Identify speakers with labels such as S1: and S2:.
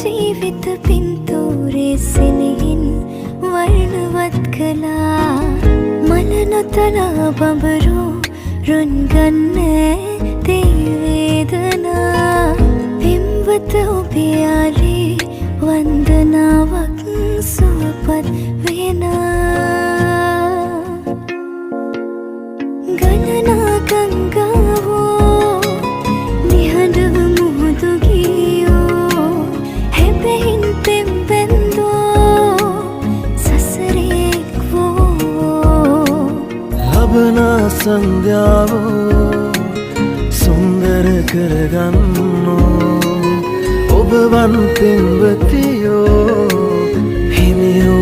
S1: ජීවිත පින්තූරේ සෙනෙහින් වර්ණවත් කළා. මල නොතලා බඹරෝ රුන් ගන්නේ තේ වේදනා. පෙම්වත ඔබේ යාලේ වන්දනාවක් සුවපත් වෙනා. ගලනා ගංගාවෝ නිහඬව මුහුදු ගියෝ, හැබැයින් පෙම් බැන්දෝ සසරේ එක්වෝ.
S2: ලබන සන්ධ්‍යාවෝ සුන්දර කරගන්නෝ, ඔබ වන් පෙම්වතියෝ හිමියෝ.